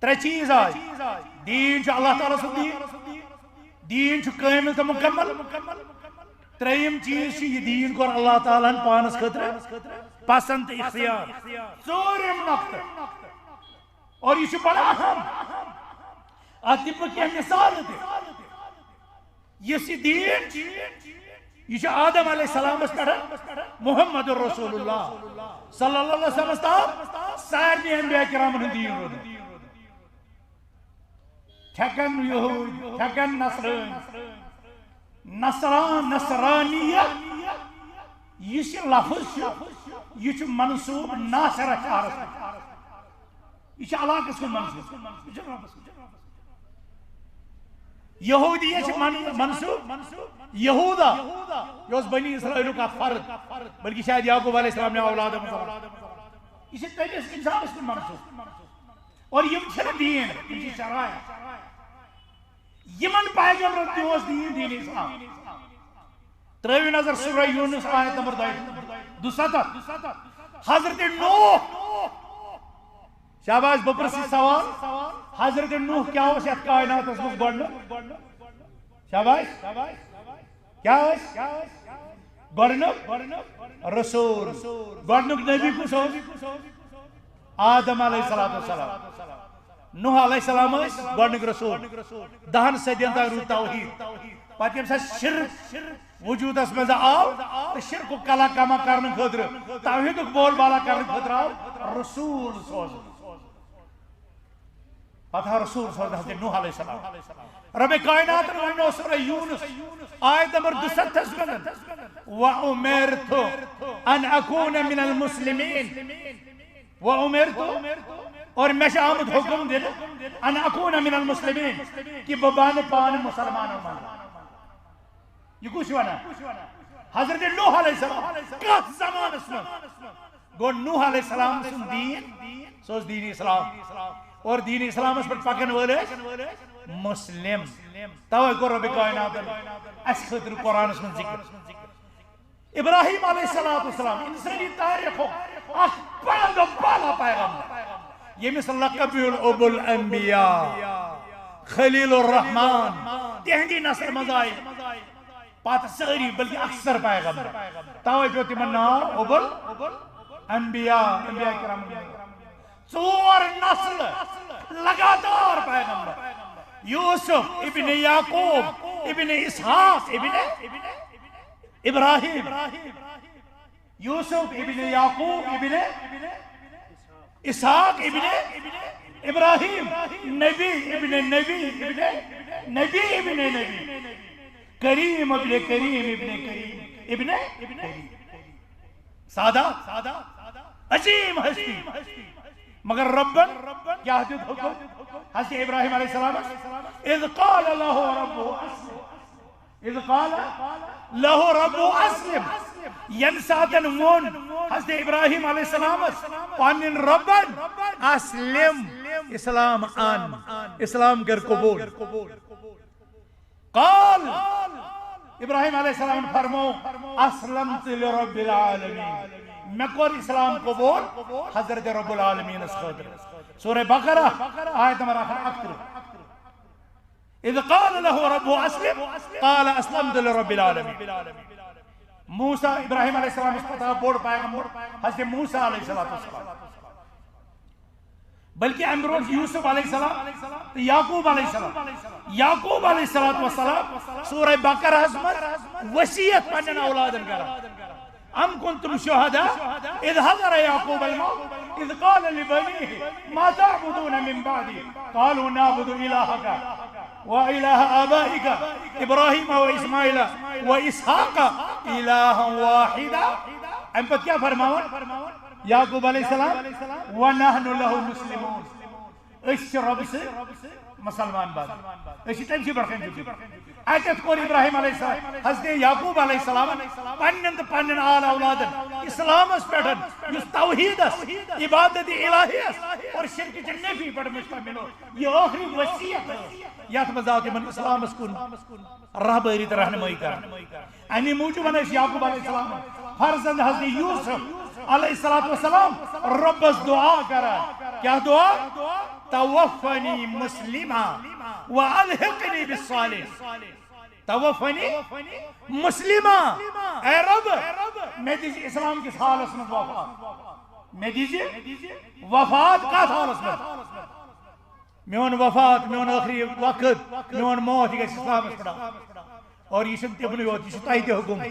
ترٛےٚ چیٖز آے۔ دیٖن چھُ اللہ تعالیٰ سُنٛد دیٖن۔ دیٖن چھُ کٲمِل تہٕ مُکمل۔ ترٛیٚیِم چیٖز چھُ، یہِ دیٖن کوٚر اللہ تعالیٰ ہن پانس خٲطرٕ پسند تہٕ اختیار۔ ژوٗرِم نۄقطہٕ، اور یہِ چھُ بڑٕ اہم، اتھ دِمہٕ بہٕ کینٛہہ مثالہٕ تہِ۔ یُس یہِ دیٖن، یہِ چھُ آدم علیہ السلامس پٮ۪ٹھ محمد رسول اللہ صلی اللہ علیہ وسلمس تام سارنٕے انبیاء کرامن ہُنٛد دیٖن روٗدمُت۔ تھٮ۪کن یہوٗدۍ، تھٮ۪کن نصرٲنۍ، نصران، نصرانیت، یُس یہِ لفظ چھُ، یہِ چھُ منسوب ناصرہ شہرس پٮ۪ٹھ۔ یہِ چھُ علاقس کُن منسوب۔ یہِ چھُ رۄبس کُن۔ یہودیت چھِ من-، منسوب یہودا، یہِ اوس بنی اسرائیلُک اکھ فرد، بلکہ شاید یعقوب علیہ السلام نے اولادو منٛز اکھ۔ یہِ چھِ تٔمِس انسانس کُن منسوب۔ اور یِم چھِنہٕ دیٖن، یِم چھِ شرائع۔ یِمن پیغمبرن تہِ اوس دیٖن، دیٖن اسلام۔ ترٲوِو نظر سورہ یونس آیت نمبر دۄیہِ، دُسَتتھ۔ حضرت نوح، شاباش، بہٕ پرژھٕ سوال، حضرت نوح کیٛاہ اوس یتھ کائناتس منٛز گۄڈٕنیُک؟ شاباش، کیٛاہ اوس؟ گۄڈٕنیُک رسول، گۄڈٕنیُک نبی کُس اوس؟ آدم علیہ الصلوۃ والسلام۔ نوح علیہ السلام ٲسۍ گۄڈٕنیُک رسول۔ دَہَن صدین تام روٗد توحید۔ پتہٕ ییٚمہِ ساتہٕ شرک وجودس منٛز آو، تہٕ شرکُک کلا کما کرنہٕ خٲطرٕ، توحیدُک بول بالا کرنہٕ خٲطرٕ آو رسول سوزنہٕ۔ پتہ رسول صلی اللہ علیہ وسلم، نوح علیہ السلام۔ رب کائنات ونو سورہ یونس، آیت نمبر دُستتھس منٛز، "وَأُمِرْتُ أَنْ أَكُونَ مِنَ الْمُسْلِمِينَ"۔ "وَأُمِرْتُ"، اور مےٚ چھُ آمُت حکم دِنہٕ، "أَنْ أَكُونَ مِنَ الْمُسْلِمِينَ"، کہ بہٕ بنہٕ پانہٕ مُسلمانن منٛز۔ یہ کُس چھُ ونان؟ حضرت نوح علیہ السلام۔ کتھ زمانس منٛز؟ گوٚو نوح علیہ السلام سُنٛد دیٖن، سُہ اوس دیٖن اسلام۔ اور دیٖن اسلامس پٮ۪ٹھ پکن وٲلۍ ٲسۍ مسلم۔ توے کوٚر رب کائناتن اسہِ خٲطرٕ قرآنس منٛز ذکر۔ ابراہیم علیہ الصلوۃ والسلام، انسٲنی تاریخُک اکھ پانہٕ بالا پیغمبر، ییٚمِس لقب یُل ابو الانبیاء، خلیل الرحمان، تِہنٛدی نسلہِ منٛز آیہِ پتہٕ سٲری، بلکہ اکثر پیغمبر۔ توے پیوٚو تِمن ناو ابو الانبیاء، انبیاء کرام۔ ژور نسل لگاتار پیغمبر۔ یوسف ابن یعقوب ابن اسحاق ابن ابراہیم۔ یوسف ابن یعقوب ابن اسحاق ابن ابراہیم، نبی ابن نبی ابن نبی ابن نبی، کریم ابن کریم ابن کریم ابن کریم۔ سادہ، عظیم ہستی۔ مگر ربن کیا دیُت حکم؟ حضرت ابراہیم علیہ السلام، "اذ قال له ربه اسلم"۔ "اذ قال له ربه اسلم"۔ ییٚمہِ ساتن ووٚن حضرت ابراہیم علیہ السلامس پنن ربن، "اسلم"، اسلام ان، اسلام کر قبول۔ قال، ابراہیم علیہ السلام فرمو، "اسلمت لرب العالمین"، مےٚ کوٚر اسلام قبول حضرت رب العالمینس خٲطرٕ۔ سورہ بقرہ، آیت نمبر اکھ ہتھ اکترٕہ۔ "اذ قال له ربه اسلم، قال اسلمت لرب العالمین"۔ موسیٰ، ابراہیم علیہ السلام اوس پتہ بوٚڑ پیغمبر، حضرت موسیٰ علیہ الصلوۃ والسلام۔ بلکہ امہِ برونٛٹھ یوسف علیہ السلام تہٕ یعقوب علیہ السلام۔ یعقوب علیہ الصلوۃ والسلام سورہ بقرہس منٛز وصیت پننٮ۪ن اولادن کران۔ "ام کنتم شہداء اذ حضر یعقوب الموت اذ قال لبنیہ ما تعبدون من بعدی قالوا نعبد الہک و الہ آبائک ابراہیم و اسماعیل و اسحاق الہا واحدا"۔ امہِ پتہٕ کیٛاہ فرماوان؟ یعقوب علیہ السلام، "ونحن لہ مسلمون"، أسۍ چھِ رۄبہٕ سۭتۍ مسلمان بنان، أسۍ چھِ تٔمۍ سٕے برٛونٛہہ کنہِ جُکٕنۍ۔ اتٮ۪تھ کوٚر ابراہیم علیہ السلام، حضرت یعقوب علیہ السلام پننٮ۪ن تہٕ پننٮ۪ن آل اولادن اسلامس پٮ۪ٹھ، یُس توحیدس، عبادت الہیس اور شرک چہِ نفی پٮ۪ٹھ مشتمل اوس۔ یہ ٲخری وصیت ٲس، یتھ منٛز آو تِمن اسلامس کُن رہبری تہٕ رہنمٲیی کرنہٕ۔ امی موجوب ونان أسۍ یعقوب علیہ السلام فرزند حضرت یوسف علیہ الصلوۃ والسلام رۄبس دعا کران۔ کیٛاہ دعا؟ "توفنی مسلما و الحقنی بالصالحین"۔ "توفنی مسلما"، اے رۄب، مےٚ دِژ اسلام کِس حالس منٛز وفات۔ مےٚ دِژ وفات کتھ حالس منٛز؟ میون وفات، میون ٲخری وقت، میون موت، یہِ گژھِ اسلامس پٮ۪ٹھ آسُن۔ اور یہ چھُنہٕ تِمنٕے یوت، یہ چھُ تۄہہِ تہِ حکم۔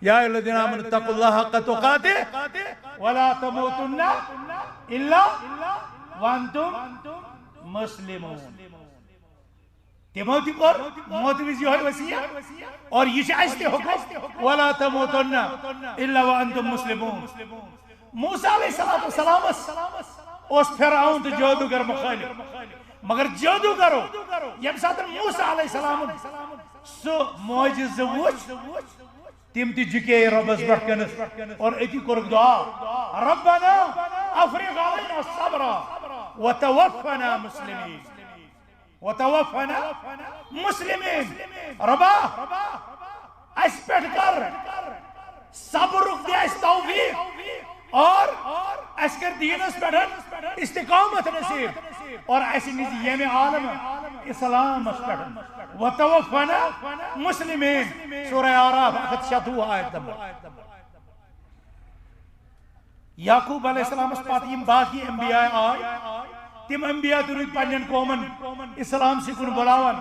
یا ایھا الذین آمنوا اتقوا اللہ حق تقاتہ ولا تموتن الا وانتم مسلمون۔ تِمو تہِ کوٚر موتہٕ وِزِ یِہوٚے وصیت۔ اور یہ چھُ اَسہِ تہِ حکم، ولا تموتن الا وانتم مسلمون۔ موسیٰ علیہ الصلوۃ والسلامس اوس فرعون تہٕ جادوگر مخالف، مگر جادوگرو ییٚمہِ ساتہٕ موسیٰ علیہ السلامن سُہ معجزٕ وُچھ، تِم تہِ جُکے رۄبس برٛونٛہہ کنس اور أتی کوٚرُکھ دعا، "ربنا افرغ علینا صبرا وتوفنا مسلمین، وتوفنا مسلمین"۔ رۄبا، اسہِ پٮ۪ٹھ کر صبرُک، دِ اسہِ توفیق اور اسہِ کر دیٖنس پٮ۪ٹھ استقامت نصیب اور اسہِ نِز ییٚمہِ عالمہٕ اسلامس پٮ۪ٹھ۔ وتوفنا مسلمین، سورہ اعراف اکھ ہتھ شتوُہ آیت نمبر۔ یعقوب علیہ السلامس پتہٕ یِم باقی انبیاء آے، تِم انبیاء تہِ روٗدۍ پننٮ۪ن قومن اسلام سٕے کُن بُلاوان،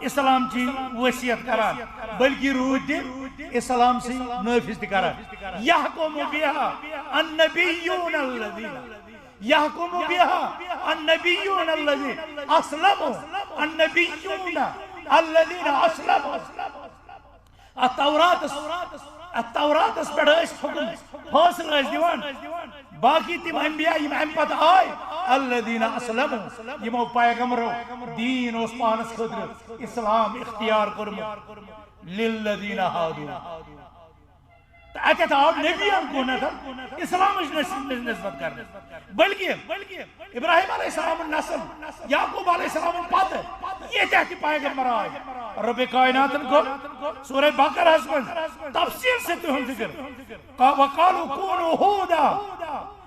اسلام چی وصیت کران، بلکہ روٗدۍ تِم اسلام سٕے نافذ تہِ کران۔ یحکم بها النبیون الذین، یحکم بها النبیون الذین اسلموا، النبیون الذین اسلموا۔ اتھ توراتس، اتھ توراتس پٮ۪ٹھ ٲسۍ حکم، فٲصلہٕ ٲسۍ دِوان۔ باقی تِم انبیاء یِم امہِ پتہٕ آے، الذین اسلموا، یِمو پیغمبرو دیٖن اوس پانس خٲطرٕ اسلام اختیار کوٚرمُت، للذین ہادوا۔ تہٕ اتٮ۪تھ آو نبیَن کُنتھ اسلامٕچ نس-، نس-، نسبت کرنہٕ، بلکہ ابراہیم علیہ السلام نسل، یعقوب علیہ السلام پتہٕ ییٖتیٛاہ تہِ پیغمبر آے، رب کائناتن کوٚر سورہ بقرہس منٛز تفصیل سۭتۍ تِہُنٛد ذکر۔ قا-، وقالوا کونوا ہودا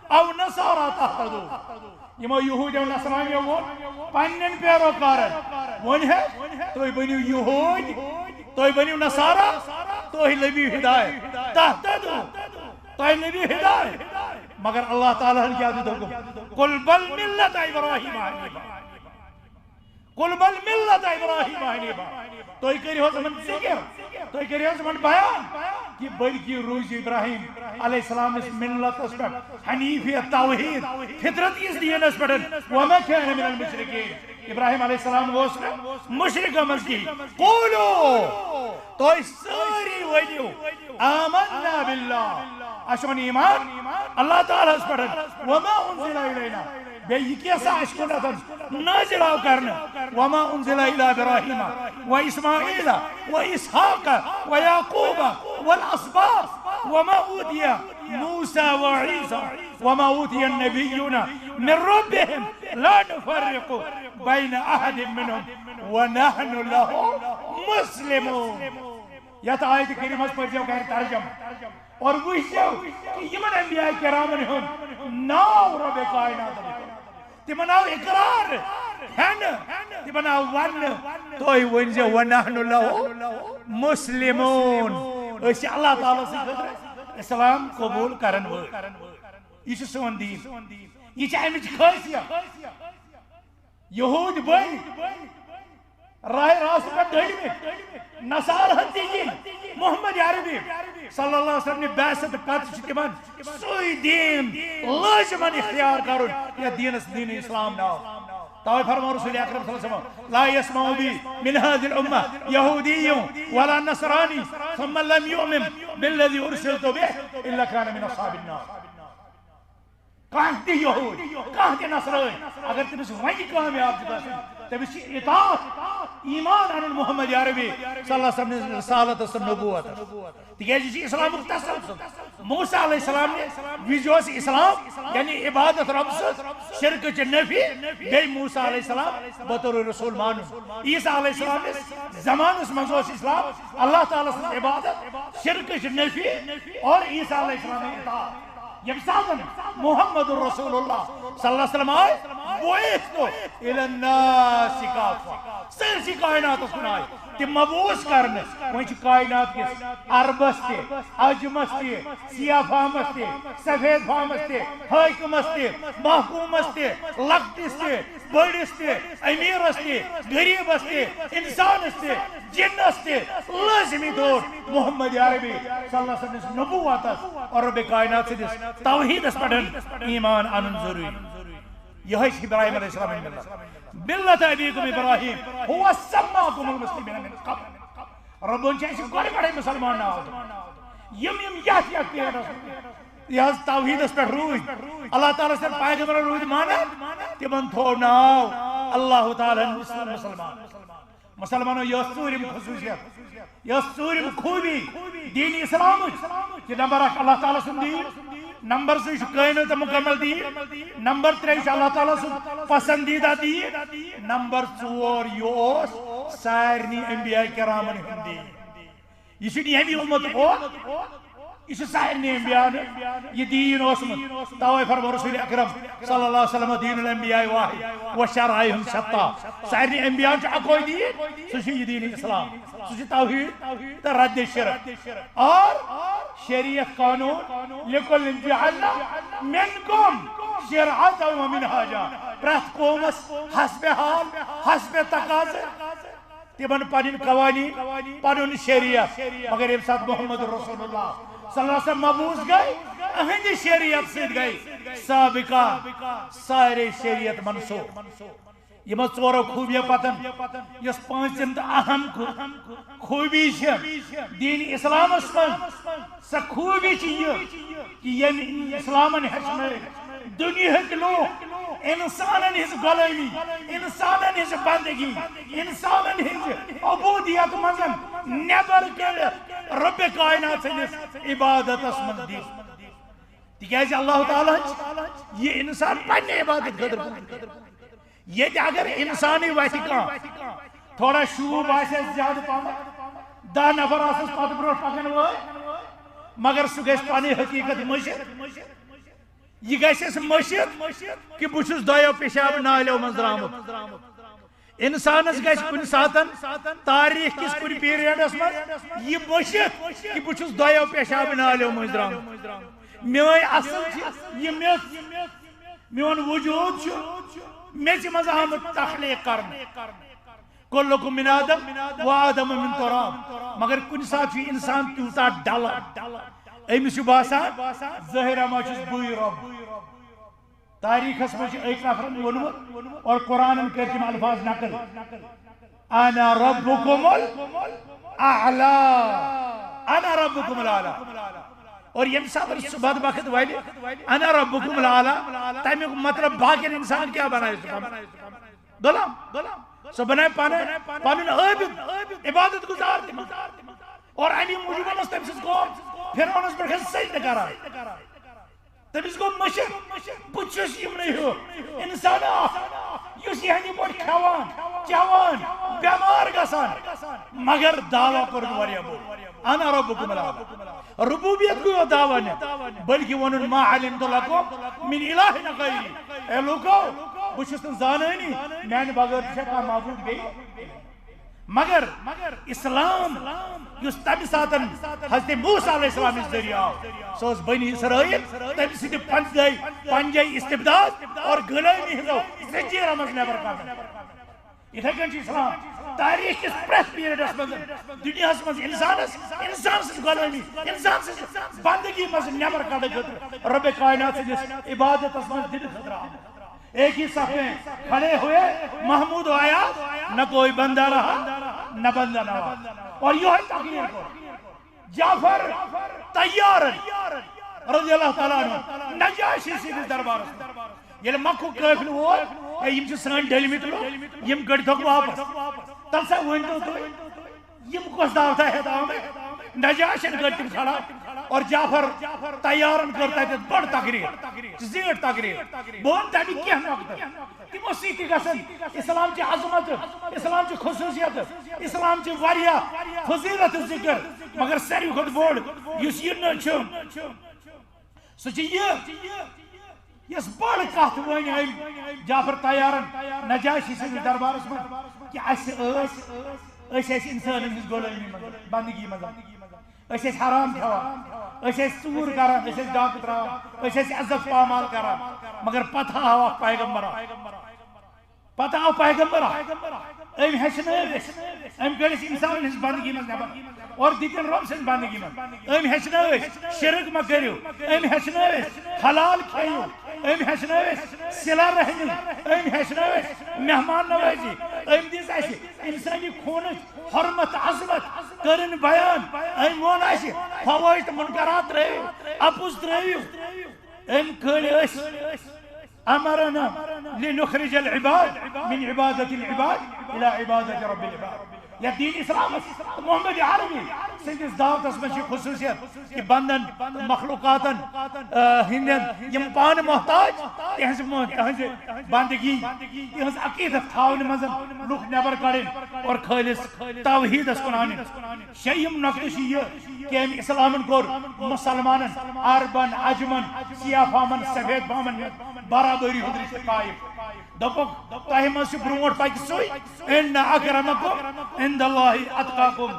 او نصارا تہتدوا۔ یِمو یہوٗدیو نصرانیو ووٚن پننٮ۪ن پیروکارن، ووٚن ہے، تُہۍ بٔنِو یہوٗدۍ، تُہۍ بٔنِو نصارا، تُہۍ لٔبِو ہدایت، تہتدوا، تُہۍ لٔبِو ہدایت۔ مگر اللہ تعالیٰ ہن کیٛاہ دیُت حکم؟ قل بل ملت ابراہیم حنیفا۔ قل بل ملت ابراہیم حنیفا۔ تُہۍ کٔرِو حظ یِمن ذکر، تُہۍ کٔرِو حظ یِمن بیان کہِ بلکہِ روٗزۍ ابراہیم علیہ السلام نِس ملتس پٮ۪ٹھ، حنیفیت، توحید، فطرت کِس دیٖنس پٮ۪ٹھ۔ وما کان من المشرکین۔ ابراہیم علیہ السلام اوس نہٕ مشرکو منٛز کِہیٖنۍ۔ قولوا، تُہۍ سٲری ؤنِو، آمنا باللہ، اَسہِ اوٚن ایمان اللہ تعالیٰ ہس پٮ۪ٹھ۔ وما انزل الینا، بیٚیہِ یہِ کینٛہہ سا اَسہِ کُنتھ نٲزِل آو کرنہٕ۔ وما انزل الی ابراہیم و اسماعیل و اسحاق و یعقوب والاسباط وما اوتی موسیٰ و عیسیٰ وما اوتی النبیون من ربهم لا نفرق بین احد منهم ونحن له مسلمون۔ یتھ آیت کریمس پٔرزیو گرِ ترجمہٕ اور وٕچھزیو کہ یِمن انبیاء کرامن ہُنٛد ناو رب کائناتن کوٚر۔ تِمن آو اقرار ہٮ۪نہٕ، تِمن آو وننہٕ، تُہۍ ؤنۍ زِ ونحن له مسلمون، أسۍ چھِ اللہ تعالیٰ سٕنٛدِ خٲطرٕ اسلام قبول کرن وٲلۍ۔ یہِ چھُ سون دیٖن، یہِ چھِ امِچ خٲصیت۔ یہوٗدۍ بٔلۍ راہ راستہٕ پٮ۪ٹھ ڈٔلۍمٕتۍ، نصارہن تہِ یی محمد عربی صلی اللہ علیہ وسلم نہِ بعثت پتہٕ چھُ تِمن سُے دیٖن لٲزمن اختیار کرُن، یتھ دیٖنس دیٖن اسلام ناو۔ توے فرموو رسول اکرم صلی اللہ علیہ وسلم، لا یسمع بی من هذه الامة یہودی ولا نصرانی ثم لم یؤمن بالذی ارسلت به الا کان من اصحاب النار۔ کانٛہہ تہِ یہوٗد، کانٛہہ تہِ نصرٲنۍ، اگر تٔمِس وۄنۍ کامیاب چھُ گژھُن، تٔمِس چھِ اطاعت، ایمان اَنُن محمد عربی صلی اللہ علیہ وسلم نِس رسالتس تہٕ نبوتس۔ تِکیٛازِ یہِ چھُ اسلامُک تسلسل۔ موسیٰ علیہ السلام نہِ وِزِ اوس اسلام، یعنی عبادت رب سٕنٛز، شرکٕچ نفی، بیٚیہِ موسیٰ علیہ السلام بطور رسول مانُن۔ عیسیٰ علیہ السلام نِس زمانس منٛز اوس اسلام اللہ تعالیٰ سٕنٛز عبادت، شرکٕچ نفی اور عیسیٰ علیہ السلام اطاعت۔ ییٚمہِ ساتہٕ محمد رسول اللہ صلی اللہ علیہ وسلم آے، بعثت الی الناس کافہ، سٲرسٕے کائناتس کُن آے تِم مبعوث کرنہٕ۔ وۄنۍ چھُ کائنات کِس عربس تہِ، عجمس تہِ، سیاہ فہمس تہِ، سفید فہمس تہِ، حٲکمس تہِ، محکومس تہِ، لۄکٹِس تہِ، بٔڑِس تہِ، امیرس تہِ، غریبس تہِ، انسانس تہِ، جنس تہِ لٲزمی طور محمد عربی صلی اللہ علیہ وسلم نِس نبوتس اور رب کائنات سٕنٛدِس توحیدس پٮ۪ٹھ ایمان انُن ضروری۔ یہے چھِ ابراہیم علیہ السلام ملت۔ ملت ابیکم ابراہیم، هو سماکم المسلمین من قبل۔ ربن چھِ اَسہِ گۄڈٕ پٮ۪ٹھے مسلمان ناو دیُتمُت۔ یِم یِم یتھ یتھ پیٹس، یہِ حظ توحیدس پٮ۪ٹھ روٗدۍ، اللہ تعالیٰ سٕنٛدۍ پیغمبر روٗدۍ مانان، تِمن تھوو ناو اللہ تعالیٰ ہن مسلمان۔ مسلمانو، یہِ ٲس ژوٗرِم خصوٗصیت، یہِ ٲس ژوٗرِم خوٗبی دین اسلامٕچ، کہِ نمبر اکھ اللہ تعالیٰ سُنٛد دیٖن، نمبر زٕ چھُ کٲمل تہٕ مکمل دیٖن، نمبر ترٛےٚ چھُ اللہ تعالیٰ سُنٛد پسندیدہ دیٖن، نمبر ژور یہِ اوس سارنٕے انبیاء کرامن ہُنٛد دیٖن۔ یہِ چھُنہٕ ییٚمی اوٚنمُت اوت، یہِ چھُ سارنٕے انبیاءن یہِ دیٖن اوسمُت۔ توے فرموو رسول اکرم صلی اللہ علیہ وسلم، دین الانبیاء واحد و شرائعہم شتیٰ۔ سارنٕے انبیاءن چھُ اکوے دیٖن، سُہ چھُ یہِ دیٖن اسلام، سُہ چھُ توحید تہٕ رد شرک۔ اور شریعت قانون، لکل جعلنا منکم شرعة و منہاجا، پرٛٮ۪تھ قومس حسب حال، حسب تقاضہٕ، تِمن پنٕنۍ قوانین، پنُن شریعت۔ مگر ییٚمہِ ساتہٕ محمد رسول اللہ صلی اللہ علیہ وسلم مبعوث گٔے، اہنٛدِ شریعت سۭتۍ گٔے سابقہ سارے شریعت منسوخ۔ یِمو ژورو خوٗبیو پتن یۄس پٲنٛژِم تہٕ اہم خو-، خوٗبی چھِ دین اسلامس منٛز، سۄ خوٗبی چھِ یہِ کہِ ییٚمۍ اسلامن ہیٚچھنٲے دُنیاہٕکۍ لوٗکھ انسانن ہٕنٛز غلٲمی، انسانن ہٕنٛز بندگی، انسانن ہٕنٛز عبودیت منٛز نٮ۪بر کٔڑِتھ رۄبِ کائنات سٕنٛدِس عبادتس منٛز دِتھ۔ تِکیازِ اللہ تعالیٰ ہن چھِ یہِ انسان پننہِ عبادت خٲطرٕ بنومُت۔ ییٚتہِ اگر انسانٕے وتھِ کانٛہہ، تھوڑا شوٗب آسٮ۪س زیادٕ پہم، دَہ نفر آسَس پتہٕ برونٛٹھ پکن وٲلۍ، مگر سُہ گژھِ پنٕنۍ حقیقت مٔشِتھ۔ یہِ گژھٮ۪س مٔشِتھ کہِ بہٕ چھُس دۄیو پیشاب نالیو منٛز درٛامُت۔ انسانس گژھِ کُنہِ ساتن تاریخ کِس کُنہِ پیریڈس منٛز یہِ مٔشِتھ کہِ بہٕ چھُس دۄیو پیشاب نالیو مٔنٛزۍ درٛامُت۔ میٲنۍ اصل چھِ یہِ میٚژ، میون وجود چھُ میٚژِ منٛز آمُت تخلیق کرنہٕ۔ کلکم من آدم و آدم من تراب۔ مگر کُنہِ ساتہٕ چھُ انسان تیوٗتاہ ڈلان، أمِس چھُ باسان ظٲہرہ ما چھُس بٕے رۄب۔ تاریخس منٛز چھُ أکۍ نفرن ووٚنمُت اور قرآنن کٔرۍ تِم الفاظ نقل، "انا ربکم الاعلی، انا ربکم الاعلی۔" اور ییٚمہِ ساتہٕ سُہ بدبخت ونہِ، "انا ربکم الاعلی"، تمیُک مطلب باقین انسانن کیٛاہ بنایہِ سُہ پنُن؟ غلام۔ سُہ بنایہِ پنٕنۍ، پنُن عٲبد، عبادت گزار تِمن۔ اور امی موٗجوٗب ٲس تٔمۍ سٕنٛز قوم فرعونس پٮ۪ٹھ سجدٕ کران۔ تٔمِس گوٚو مٔشِتھ، بہٕ چھُس یِمنٕے ہیوٗ انسانا، یُس یِہنٛدِ پٲٹھۍ کھٮ۪وان، چٮ۪وان، بٮ۪مار گژھان، مگر دعویٰ کوٚرُن واریاہ بوٚڑ، "انا ربکم الاعلی۔" ربوبیت گوٚو یوت دعویٰ نہٕ، بلکہِ ووٚنُن، "ما علمت لکم من الہ غیری۔" اے لوٗکو، بہٕ چھُس نہٕ زانٲنی، میانہِ بغٲر تہِ چھا کانٛہہ معبوٗد بیٚیہِ؟ مگر اسلام یُس تمہِ ساتن حضرت موسیٰ علیہ السلام ذٔریعہٕ آو، سُہ اوس بنی اسرائیل، تمہِ سۭتۍ پنجے، پنجے استبداد اور غلٲمی ہٕنٛزو زنجیرو منٛز نٮ۪بر کڑنہٕ۔ یِتھے کٔنۍ چھُ اسلام تاریخ کِس پرٛٮ۪تھ پیریڈس منٛز دُنیاہس منٛز انسانس، انسان سٕنٛز غلٲمی، انسان سٕنٛز بندگی منٛز نٮ۪بر کڑنہٕ خٲطرٕ رۄبِ کائنات سٕنٛدِس عبادتس منٛز دِنہٕ خٲطرٕ آمُت۔ ایک ہی صف میں کھڑے ہوئے محمود و ایاز، نہ کوئی بندہ رہا، نہ بندہ نواز۔ اور یہے تقریر کوٚر جعفر طیارن رضی اللہ تعالیٰ عنہ نجاشی سٕنٛدِس دربارس منٛز۔ ییٚلہِ مکُک قٲفلہٕ ووت، "ہے، یِم چھِ سٲنۍ ڈٔلمٕتۍ لُکھ، یِم کٔڑۍ تھوکھ واپس۔" تَلہٕ سا ؤنۍ تو تُہۍ، یِم کۄس دعوتہ ہیتھ آمٕتۍ؟ نجاشن کٔر تِم کھڑا اور جعفر طیارن کٔر تتہِ بٔڑ تقریر، زیٖٹھ تقریر۔ بہٕ وَنہٕ تَمیُک کینٛہہ نۄقطہٕ۔ تِم ٲسۍ یہِ تہِ گژھان اسلام چہِ عظمت، اسلام چہِ خصوٗصیت، اسلام چہِ واریاہ فضیلت ذکر، مگر ساروی کھۄتہٕ بوٚڑ یُس یہِ نہٕ چھُ، سُہ چھُ یہِ، یۄس بٔڑ کتھ ؤنۍ أمۍ جعفر طیارن نجاشی سٕنٛدِس دربارس منٛز کہِ اسہِ ٲس، أسۍ ٲسۍ انسانن ہٕنٛز غلٲمی منٛز، بندگی منٛز۔ أسۍ ٲسۍ حرام کھٮ۪وان، أسۍ ٲسۍ ژوٗر کران، أسۍ ٲسۍ ڈاکہٕ تراوان، أسۍ ٲسۍ عزت پامال کران، مگر پتہٕ آو اکھ پیغمبر اکھ۔ پتہٕ آو پیغمبر اکھ۔ أمۍ ہیٚچھنٲو أسۍ۔ أمۍ کٔڑۍ أسۍ انسانن ہٕنٛز بندگی منٛز نٮ۪بر اور دِتِن رۄب سٕنٛز بندگی منٛز۔ أمۍ ہیٚچھنٲو أسۍ شرک مہ کٔرِو۔ أمۍ ہیٚچھنٲو أسۍ حلال کھیٚیِو۔ أمۍ ہیٚچھنٲو أسۍ صلہ رحمی۔ أمۍ ہیٚچھنٲو أسۍ مہمان نوازی۔ أمۍ دِژ اَسہِ انسٲنی خوٗنٕچ حرمت عظمت، کٔرٕن بیان۔ أمۍ ووٚن اَسہِ فوٲیِد منکرات ترٲیِو، اپُز ترٲیِو۔ أمۍ کھٲلۍ أسۍ امرنا لنخرج العباد من عبادة العباد الى عبادة رب العباد۔ یا دین اسلامس تہٕ محمد عربی سٕنٛدِس دعوتس منٛز چھِ خصوٗصیت کہِ بندن، مخلوقاتن، آ، ہٕنٛدٮ۪ن یِم پانہٕ محتاج، تِہنٛزِ مو-، تِہنٛزِ بندگی، تِہنٛز عقیدت تھاونہٕ منٛز لُکھ نٮ۪بر کڑٕنۍ اور خٲلص توحیدس کُن انٕنۍ۔ شیٚیِم نقطہٕ چھُ یہِ کہِ أمۍ اسلامن کوٚر مسلمانن، عربن، عجمن، سیاہ فامن، سفید فامن ہٕنٛز برابری ہُنٛد رشتہٕ قائم۔ دوٚپُکھ، تۄہہِ منٛز چھُ برونٛٹھ پکہِ سُے، ان اکرمکم عند اللہ اتقاکم۔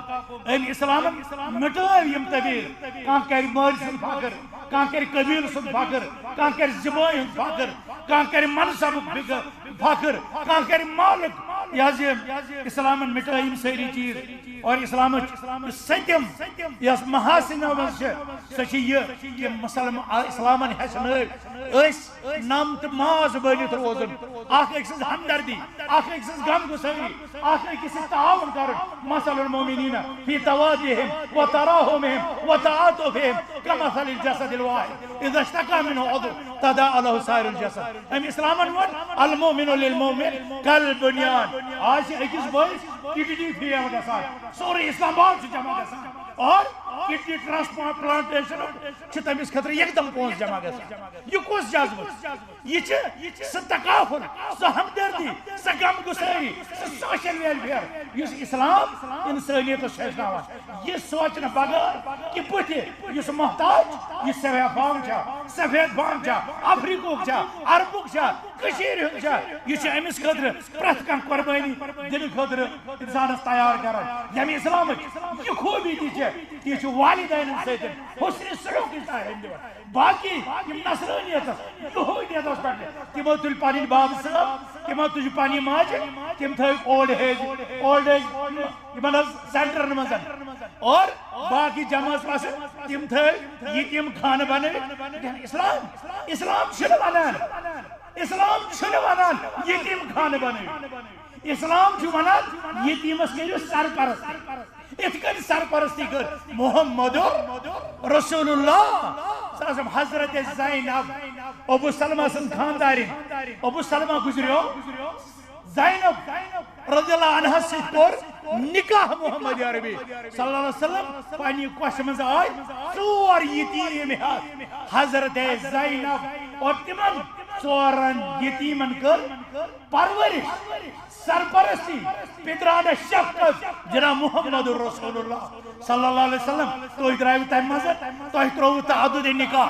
أمۍ اسلامن مٹٲو یِم طبیل، کانٛہہ کرِ مٲلۍ سُنٛد فخر، کانٛہہ کرِ قبیلہٕ سُنٛد فخر، کانٛہہ کرِ زِبٲنۍ ہُنٛد فخر، کانٛہہ کرِ منصبُک فخر، فخر، کانٛہہ کرِ مالُک۔ یہِ حظ یہِ اِسلامن مِٹٲے یِم سٲری چیٖز۔ اور اِسلامٕچ یُس سٔتِم یۄس محاسنو منٛز چھِ، سۄ چھِ یہِ کہِ مُسلم-، آ، اِسلامن ہیٚچھنٲوۍ أسۍ نم تہٕ ماز بٔنِتھ روزُن۔ اکھ أکۍ سٕنٛز ہمدردی، اکھ أکۍ سٕنٛز غم گُسٲری، اکھ أکِس سۭتۍ تعاوُن کرُن۔ مثل المؤمنین فی توادہم و تراحمہم و تعاطفہم کمثل الجسد الواحد اذا اشتکا منہ عضو تداعی لہ سائر الجسد۔ أمۍ اِسلامن ووٚن، المؤمن للمؤمن کالبنیان۔ آز چھِ أکِس بٲیِس کڈنی فیل گژھان، سورُے اسلام آباد چھُ جمع گژھان۔ اور کڈنی ٹرانسپلانٹیشن چھِ تٔمِس خٲطرٕ یکدم پونٛسہٕ جمع گژھان۔ یہِ کُس جذبہٕ چھُ؟ یہِ چھِ سُہ تکافل، سۄ ہمدردی، سۄ غم گسٲری، سُہ سوشل ویلفیئر یُس اسلام انسٲنیتس چھُ ہیٚچھناوان۔ یہِ سونچنہٕ بغٲر کہِ بہٕ تہِ یُس محتاج، یہِ سیاہ فام چھا، سفید فام چھا، افریقہُک چھا، عربُک چھا، کٔشیٖرِ ہُنٛد چھا، یہِ چھُ أمِس خٲطرٕ پرٛٮ۪تھ کانٛہہ قۄربٲنی دِنہٕ خٲطرٕ انسانس تیار کران۔ ییٚمہِ اسلامٕچ یہِ خوٗبی تہِ چھےٚ، یہِ چھُ والدینن سۭتۍ حسن سلوکٕچ تعلیٖم دِوان۔ باقی یِم نصرٲنیتس، یہوٗدیتس پٮ۪ٹھ، تِمو تُلۍ پنٕنۍ باب صٲب، تِمو تُجہِ پنٕنۍ ماجہِ، تِم تھٲوۍ اولڈ ایج، اولڈ ایج یِمن حظ سینٹرن منٛز۔ اور باقی جمٲژ آسہٕ، تِم تھٲوۍ یتیٖم خانہٕ بنٲوِتھ۔ لیکن اسلام، اسلام چھُنہٕ ونان، اسلام چھُنہٕ ونان یتیٖم خانہٕ بنٲوِتھ۔ اسلام چھُ ونان یتیٖمس کٔرِو سرپرست۔ اِتھ کٔنۍ سرپرستی کٔر محمد رسول اللہ صلی اللہ علیہ وسلم۔ حضرت زینب، ابو سلمہ سٕنٛز خاندارِنۍ، ابو سلمہ گُزریو۔ زینب رضی اللہ عنہا سۭتۍ کوٚر نکاح محمد عربی صلی اللہ علیہ وسلم۔ پننہِ کۄشہِ منٛز آے ژور یتیٖم ہٮ۪تھ حضرت زینب، اور تِمن ژورن یتیٖمن کٔر پرورش، سرپرستی، پترانہ شفقت جناب محمد رسول اللہ صلی اللہ علیہ وسلم۔ تُہۍ درٛایوٕ تَمہِ منٛزٕ، تۄہہِ ترٛووٕ تعدد نکاح،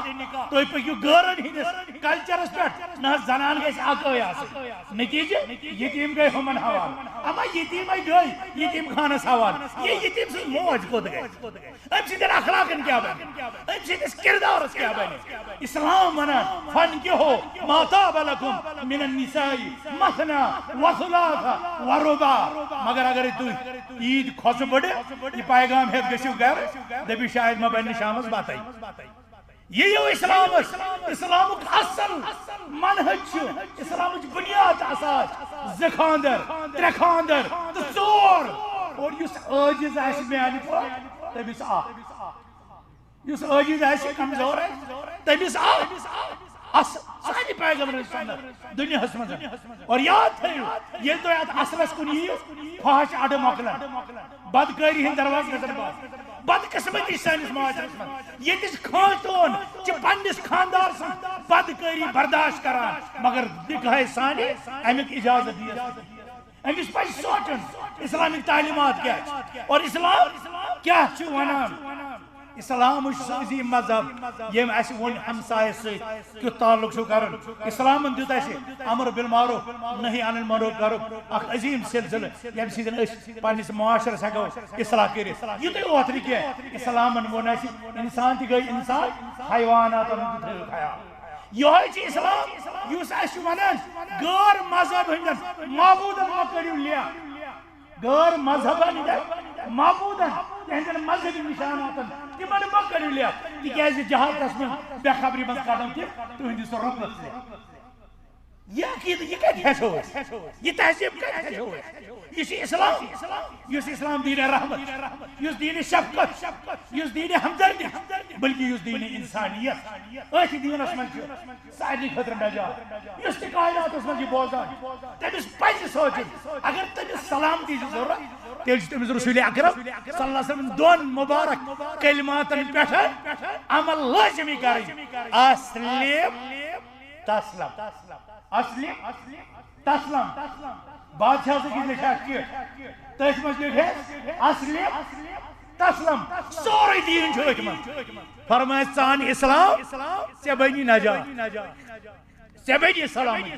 تُہۍ پٔکِو غٲرن ہٕنٛدِس کلچرس پٮ۪ٹھ۔ نہ حظ، زنان گژھِ اکٲے آسٕنۍ۔ نتیجہ، یتیٖم گٔے ہُمن حوالہٕ۔ اما یتیٖمے گٔے یتیٖم خانس حوالہٕ۔ یہِ یتیٖم سٕنٛز موج کوٚت گٔے؟ أمۍ سٕنٛدٮ۪ن اخلاقن کیٛاہ بنہِ؟ أمۍ سٕنٛدِس کردارس کیٛاہ بنہِ؟ اسلام ونان، فانکحوا ما طاب لکم من النساء مثنی و ثلاث و رباع۔ مگر اگر تُہۍ عیٖد کھۄژٕ بٔڑٕ یہِ پیغام ہٮ۪تھ گٔژھِو گرٕ، دٔپِو شاید ما بنہِ شامس بتے۔ یہِ یِیو اسلامس، اسلامُک اصل منہج چھُ، اسلامٕچ بنیاد اساس، زٕ خاندر، ترٛےٚ خاندر تہٕ ژور۔ اور یُس عٲجز آسہِ میانہِ پٲٹھۍ، تٔمِس اکھ۔ یُس عٲجز آسہِ، کمزور آسہِ، تٔمِس آو اصل۔ سانہِ پیغمبرٕچ سنت دُنیاہس منٛز۔ اور یاد تھٲیِو، ییٚلہِ تُہۍ اتھ اصلس کُن یِیِو، فحش اڈٕ مۄکلن، بدکٲری ہٕنٛدۍ دروازٕ گژھن بنٛد۔ بدقسمتی سٲنِس معاشرس منٛز، ییٚتِچ خاتوٗن چھِ پننِس خاندار سٕنٛز بدکٲری برداشت کران، مگر نکاح سانہِ امیُک اجازت دِیس نہٕ۔ أمِس پَزِ سونٛچُن، اِسلامِک تعلیٖمات کیٛاہ چھِ اور اِسلام کیٛاہ چھُ وَنان۔ اِسلام چھُ سُہ عظیٖم مذہب، ییٚمۍ اَسہِ ووٚن ہمسایَس سۭتۍ کیُتھ تعلق چھُ کَرُن۔ اِسلامَن دیُت اَسہِ امر بالمعروف، نہی عن المنکر کَرُن، اَکھ عظیٖم سلسلہٕ، ییٚمہِ سۭتۍ أسۍ پنٛنِس معاشرَس ہٮ۪کو اِصلاح کٔرِتھ۔ یُتُے اوت نہٕ کینٛہہ، اِسلامَن ووٚن اَسہِ، اِنسان تہِ گٔے اِنسان، حیواناتَن ہُنٛد تہِ تھٲیِو خیال۔ یہے چھُ اسلام، یُس اسہِ چھُ ونان، غٲر مذہب ہٕنٛدٮ۪ن معبوٗدن مہ کٔرِو لیکھ۔ غٲر مذہبن ہٕنٛدٮ۪ن معبوٗدن، تِہنٛدٮ۪ن مذہبی نشاناتن، تِمن مہ کٔرِو لیکھ، تِکیازِ جہالتس منٛز بے خبری منٛز کڑن تِم تُہنٛدِس رۄبس لیکھ۔ یہِ عقیدٕ، یہِ کتہِ ہیٚچھو أسۍ؟ یہِ تہذیٖب کتہِ ہیٚچھو أسۍ؟ یہِ چھُ اسلام، یُس اسلام دین رحمت، یُس دین شفقت، یُس دین ہمدردی، بلکہ یُس دین انسانیت۔ أتھۍ دینس منٛز چھُ سارنٕے خٲطرٕ نجات۔ یُس تہِ کائناتس منٛز یہِ بوزان چھُ، تٔمِس پزِ سونٛچُن، اگر تٔمِس سلامتی چھِ ضروٗرت، تیٚلہِ چھُ تٔمِس رسول اکرم صلی اللہ علیہ وسلم دۄن مبارک کلماتن پٮ۪ٹھ عمل لٲزمی کرٕنۍ۔ اسلم تسلم۔ اسلم تسلم۔ بادشاہ صٲب لیکھِ اَتھ کیُتھ؟ تٔتھۍ منٛز لیکھِ اسلم تسلم۔ سورُے دیٖن چھُ أتھۍ منٛز۔ فرمایہِ، ژٕ اَن اسلام، ژےٚ بنی نجات، ژےٚ بنی سلامتی۔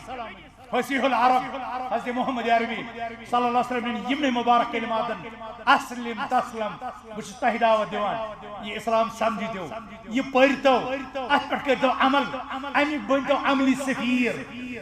فصیح العرب حضرت محمد عربی صلی اللہ علیہ وسلم یِمنٕے مبارک کلماتن، اسلم تسلم، بہٕ چھُس تۄہہِ دعوت دِوان، یہِ اسلام سمجھِو، یہِ پٔرۍتو، اتھ پٮ۪ٹھ کٔرۍتو عمل، امیُک بٔنۍتو عملی سفیر،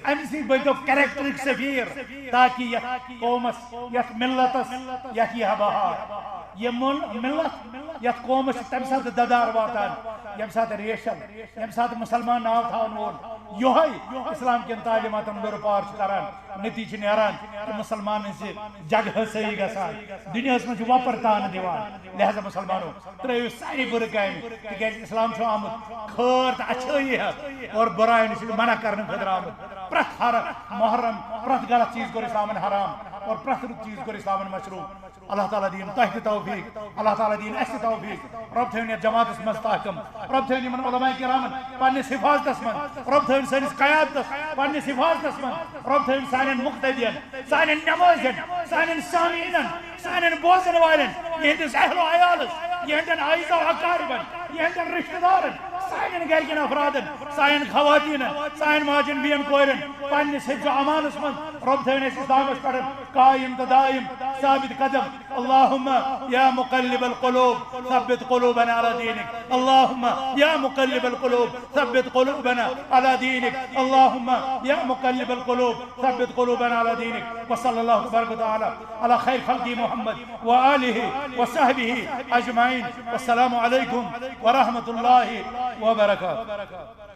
امہِ سۭتۍ بٔنۍتو کریکٹرٕکۍ سفیر، تاکہ یتھ قومس، یتھ ملتس، یتھ یی ہا بہار۔ یہِ مل-، ملت، یتھ قومس چھِ تمہِ ساتہٕ ددار واتان، ییٚمہِ ساتہٕ ریشن، ییٚمہِ ساتہٕ مسلمان ناو تھاون وول یہے اسلام کٮ۪ن تعلیماتن لُرٕ پار چھُ کران، نتیجہٕ چھُ نیران کہ مسلمانن چھِ جگہ سٲری گژھان، دُنیاہس منٛز چھُ وۄپر تانہٕ دِوان۔ لہذا مسلمانو، ترٲیِو سارے بُرٕ کامہِ، تِکیازِ اسلام چھُ آمُت خٲر تہٕ اچھٲیی ہٮ۪تھ اور بُرایہِ نِش منع کرنہٕ خٲطرٕ آمُت۔ پرٛٮ۪تھ ہر محرم، پرٛٮ۪تھ غلط چیز کوٚر اسلامن حرام اور پرٛٮ۪تھ رُت چیز کوٚر اسلامن مشروع۔ اللہ تعالیٰ دِیِن تۄہہِ تہِ توفیق، اللہ تعالیٰ دِیِن اَسہِ تہِ توفیق۔ رۄب تھٲیِن یَتھ جماعتس منٛز تحکم، رۄب تھٲیِن یِمن علماء کرامن پننِس حفاظتس منٛز، رۄب تھٲیِن سٲنِس قیادتس پننِس حفاظتس منٛز، رۄب تھٲیِن سانٮ۪ن مقتدین، سانٮ۪ن نمٲزٮ۪ن، سانٮ۪ن سامعیٖنن، سانٮ۪ن بوزن والٮ۪ن، یِہنٛدِس اہل و عیالس، یِہنٛدٮ۪ن عزیز و اقاربن، یِہنٛدٮ۪ن رشتہٕ دارن، سانٮ۪ن گرِکٮ۪ن افرادن، سانٮ۪ن خواتیٖنن، سانٮ۪ن ماجن بیٚین کورٮ۪ن پننِس حفظ و امانس منٛز۔ رۄب تھٲیِن اَسہِ اسلامس پٮ۪ٹھ قائم تہٕ دائم، ثابت قدم۔ اللهم يا مقلب القلوب ثبت قلوبنا على دينك. اللهم يا مقلب القلوب ثبت قلوبنا على دينك. اللهم يا مقلب القلوب ثبت قلوبنا على دينك. وصلى الله تبارك وتعالى على خير خلقه محمد وآله وصحبه أجمعين. والسلام عليكم ورحمة الله وبركاته.